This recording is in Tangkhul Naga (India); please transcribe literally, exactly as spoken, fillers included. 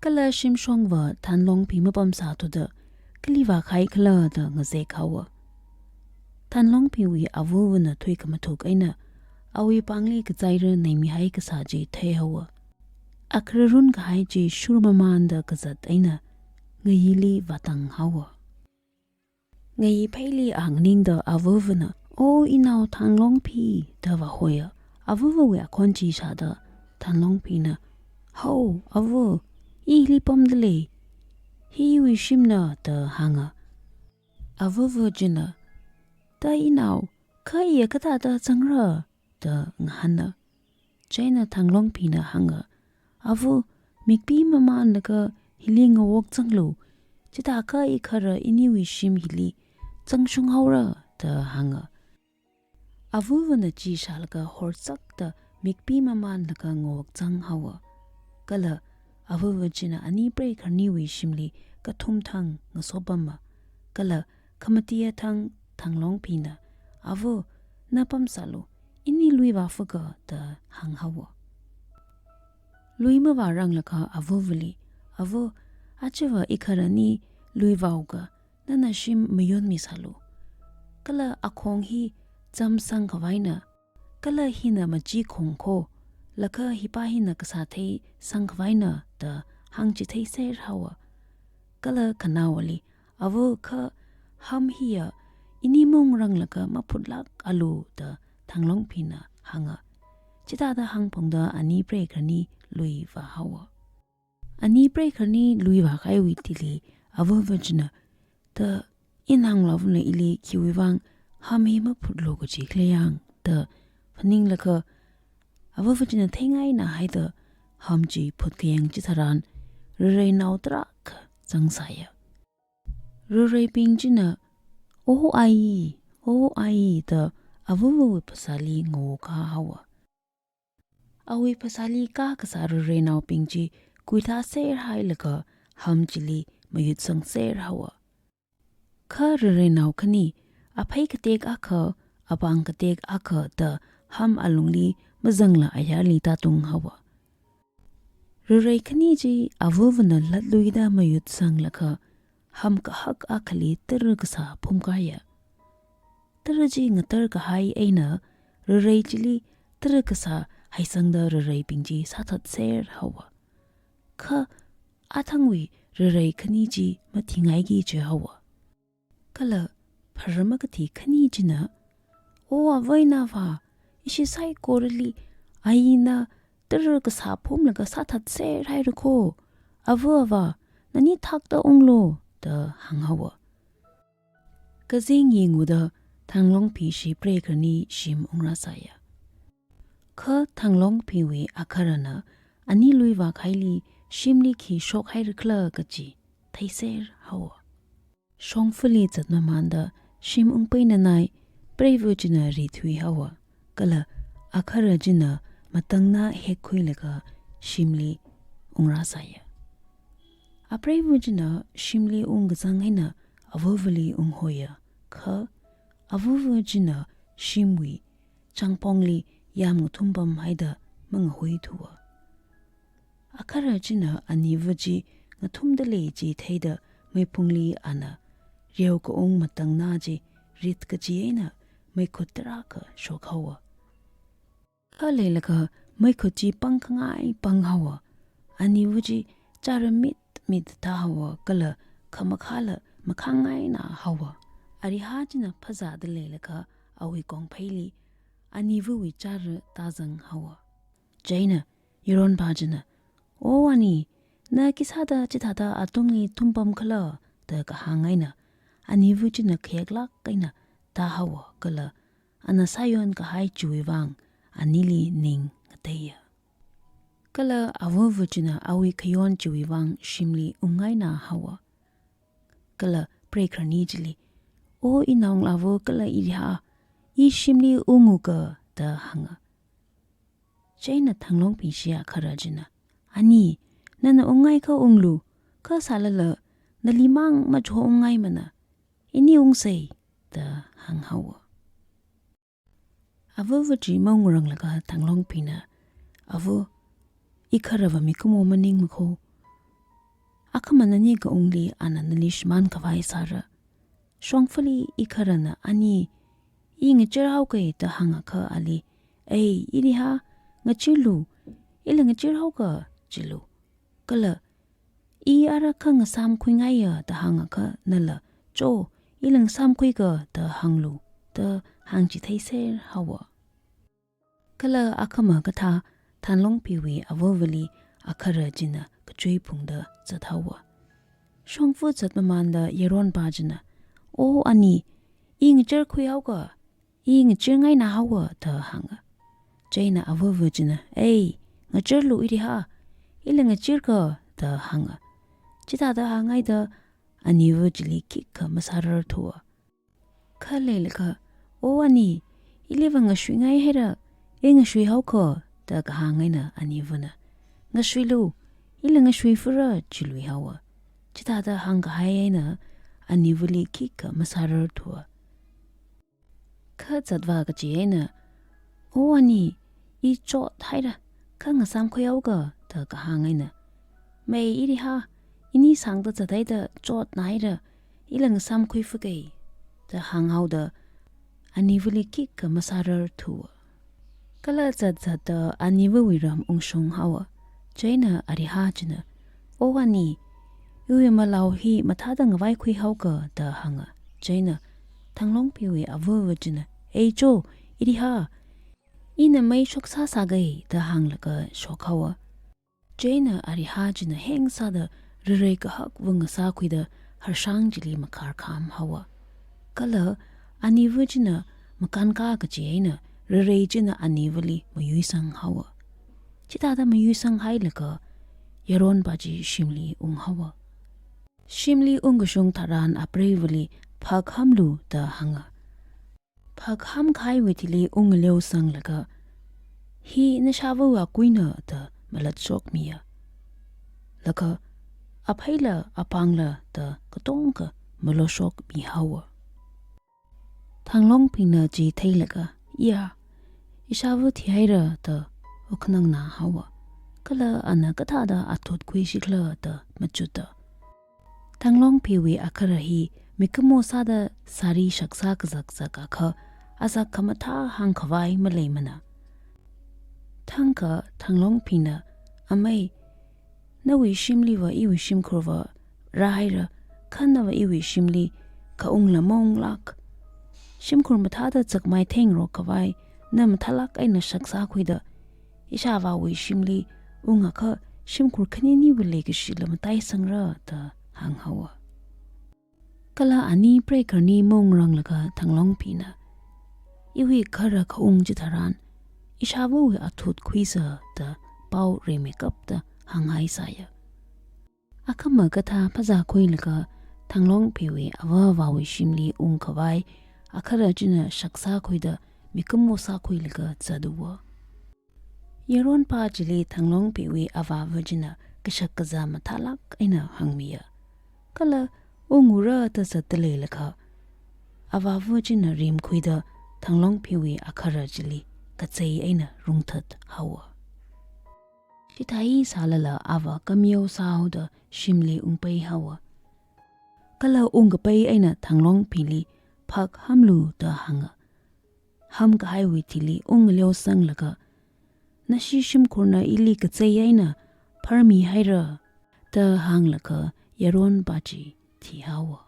Kala shimshongva Thanlongphi mapamsāthuda kali vākahai khala da ngazek haowa. Thanlongphiwui avavana thuikamathuk eina awui pāngli kazaira neimihai kasā chi theihaowa. Akhararun kahai chi shurmamānda kazat eina ngayili vātang haowa. Ngayi pheili a nganingda avavana, "O inao Thanlongphi," da vāhoiya. Avavawui akhon chi shāda Thanlongphina, "Hao, ava, i hili pamda lei. Hi iwui shimna," da hānga. Avava china, "Ta inao, kha iya kathāda zangra?" da ngahāna. Chieina Thanlongphina hānga, "Ava, mikpi mamānlaga hili ngawok zanglu, chithākha ikhara iniwui shim hili zangshung haora," da hānga. Avavana chi shālaga horsakta mikpi mamānlaga ngawok zang haowa. Kala avava china ani preikharaniwui shimli kathum thang ngasopama. Kala khamatiya thang Thanlongphina, "Ava, na pamsālu, ini lui vāfaka," da hāng haowa. Lui mavāranglakha avavali, "Ava, ajava ikharani lui vāoka, nana shim mayonmisālu. Kala akhong hi zam sangkhavaina, kala hina machi khong kho, laga hipā hina kasā thei sangkhavaina," da hāngchitheiser haowa. Kala khanaowali, "Ava, kha ham hiya ini maungranglaga maphutlākalu," da Thanlongphina hānga. Chithāda hāngphungda ani preikharani lui vā haowa. Ani preikharani lui vākahaiwui thili avava china, "Ta inao ngalāvana ili khiwui vang ham hi maphutlu kaji khala yang," da phaninglaga avava china theingaina haida ham chi phutkayang chitharan rareinao tarākha zangsāya. Rareibing china, "O ayi, o ayi," da avavawui phasāli ngawoka haowa. Awui phasāli kakasā rareinaobing chi kuithaser hailaga ham chili mayutsangser haowa. Kha rareinao khani, aphei katek akha, apāng katek akha da ham alungli mazangla ayarli tātung haowa. Rarei khani chi avavana latluida mayutsanglaga ham kahak akhali tara kasā phumkāya. Tara chi ngatar kahai eina rarei chili tara kasā haisangda rareibing chi sāthatser haowa. Kha athangwui rarei khani chi mathingaiki jihaowa. Kala pharā makathi khani china, "O ava eina avā, ishi saikorali ayina tara kasā phumlaga sāthatser haira kho. Ava, avā, nani thakta unglu," da hāng haowa. Kazing yinguda Thanglongphi shi preikharani shim ungrāsāya. Kha Thanglongphiwui akharana ani lui vākahaili shimli khi shok haira khala kaji theiser haowa. Shongfali zatmamānda shim ungpeinanai preiva china rithui haowa, kala akhara china matangna hekkhuilaga shimli ungrāsāya. Apreiva china shimli ungkazang eina avavali unghoiya, kha avava china shimwui changpongli yam ngathumpam haida mangahuithuwa. Akhara china aniva chi ngathumda lei chi theida meiphungli ana reo kaung matangna chi rit kaji eina meikhut tarākha shok haowa. Kha leilaga meikhut chi pangkhangai pang haowa. Aniva chi chara mit mit tā haowa kala khamakhāla makhāngaina haowa. Ariha china phazāda leilaga awui kongpheili anivawui chara tāzang haowa. Chieina yaronpa china, "O ani, na khisāda chithāda atungli thumpam khala?" da kahāng eina, aniva china khayaklāk eina tā haowa kala ana sāyon kahai chiwui vang anili ning ngateiya. Kala avava china awui khayon chiwui vang shimli ungngaina haowa. Kala preikharani chili, "O inaongalāva kala iriha, i shimli unguka," da hānga. Chieina Thanglongphi shi akhara china, "Ani, nana ungngaiakha unglu, kha sālala nali mang macho ungngaimana, ini ungsei," da hāng haowa. Avava chi maungranglaga Thanglongphina, "Ava, ikharava mikumo maningmakho. Akhama nani kaungli ana nali shimānkhavai sāra. Shongfali ikharana ani, "I ngachirhaoga," da hāngakha ali, "Ei, ili ha, ngachirlu, ila ngachirhaoga," jilu. Kala, "I ara kha ngasāmkhuingaiya," da hāngakha nala, "Cho, ila ngasāmkhuiga," da hānglu, da hāngchitheiser haowa. Kala akhama kathā, Thanglongpiwui avavali akhara china kachui phungda zathaowa. Shongfa zatmamānda yaronpa china, "O ani, i ngachirkhuihaoga, i ngachirngaina haowa," da hānga. Chieina avava china, "Ei, ngachirlu ili ha, ila ngachirga," da hānga. Chithāda hānghaida aniva chili khikha masārarthuwa. Kha leilakha, "O ani, iliva ngashuingai haira, i ngashuihaoga," da kahāng eina anivana, "Ngashuilu, ila ngashuifura," jilui haowa. Chithāda hāngkahai eina anivali khikha masārarthuwa. Kha zatvā kachi eina, "O ani, i chothaira, kha ngasāmkhuihaoga," da kahāng eina, "Mei, ili ha, ini sāngda zathaida chotnaira, ila ngasāmkhuifaga," da hānghaoda anivali khikha masārarthuwa. Kala zatzatda anivawui ram ungshung haowa. Chieina ariha china, "O ani, iwui malao hi mathāda ngavaikhuihaoga," da hānga. Chieina Thanglongpiwui avava china, "Ei cho, ili ha, ina mei shoksā sāga," da hānglaga shokhaowa. Chieina ariha china heng sāda rarei kahakva ngasākhuida harshang chili makharkham haowa. Kala aniva china makānkā kachi eina rarei china anivali mayuisang haowa. Chithāda mayuisang hailaga yaronpa chi shimli unghaowa. Shimli ungkashung tharan apreivali, "Phak hamlu," da hānga. Phak hamkahaiwui thili ungaleosanglaga, "Hi nashāvawui akuina," da malatshokmiya. Laga, "Apheila, apāngla," da katongkha maloshokmihaowa. Thanglongpingna chi theilaga, "Ya, ishāva thihaira," da wukhanangna haowa. Kala ana kathāda athut khuishikhala da machutda. Thanglongpiwui akhara hi mikumo sāda sari shaksā kazakzak akha, azak khamathā hāngkhavai maleimana. Thangkha Thanglongpingna, "Amei, nawui shimliva iwui shimkhurva rāhaira, kha nava iwui shimli kaungla maunglāk. Shimkhur mathāda zakmai thengrok khavai na mathālāk eina shaksākhuida, ishāvāwui shimli ungakha shimkhur khaniniwui leikashila mataisangra," da hānghaowa. Kala ani preikarni maungranglaga Thanglongpingna, "Iwui khara kaung chitharan ishāvawui athut khuisa," da pao rimeikapta hānghaisāya. Akhama kathā phazākhuilaga Thanglongpiwui avāvawui shimli ungkhavai akhara china shaksākhuida mikumo sākhuilaga zathaowa. Yaronpa chili Thanglongpiwui avāva china kashak kazā mathālāk eina hāngmiya. Kala ungura da zatda leilakha, avāva china rimkhuida Thanglongpiwui akhara chili kazei eina rungthat haowa. Chithāi sālala ava kameo sāhaoda shimli ungpei haowa. Kala ungkapai eina Thanglongpingli, "Phak hamlu," da hānga. Hamkahaiwui thili ungaleosanglaga, "Nashi shimkhurna ili kazei eina pharmihaira," da hānglaga yaronpa chi thihaowa.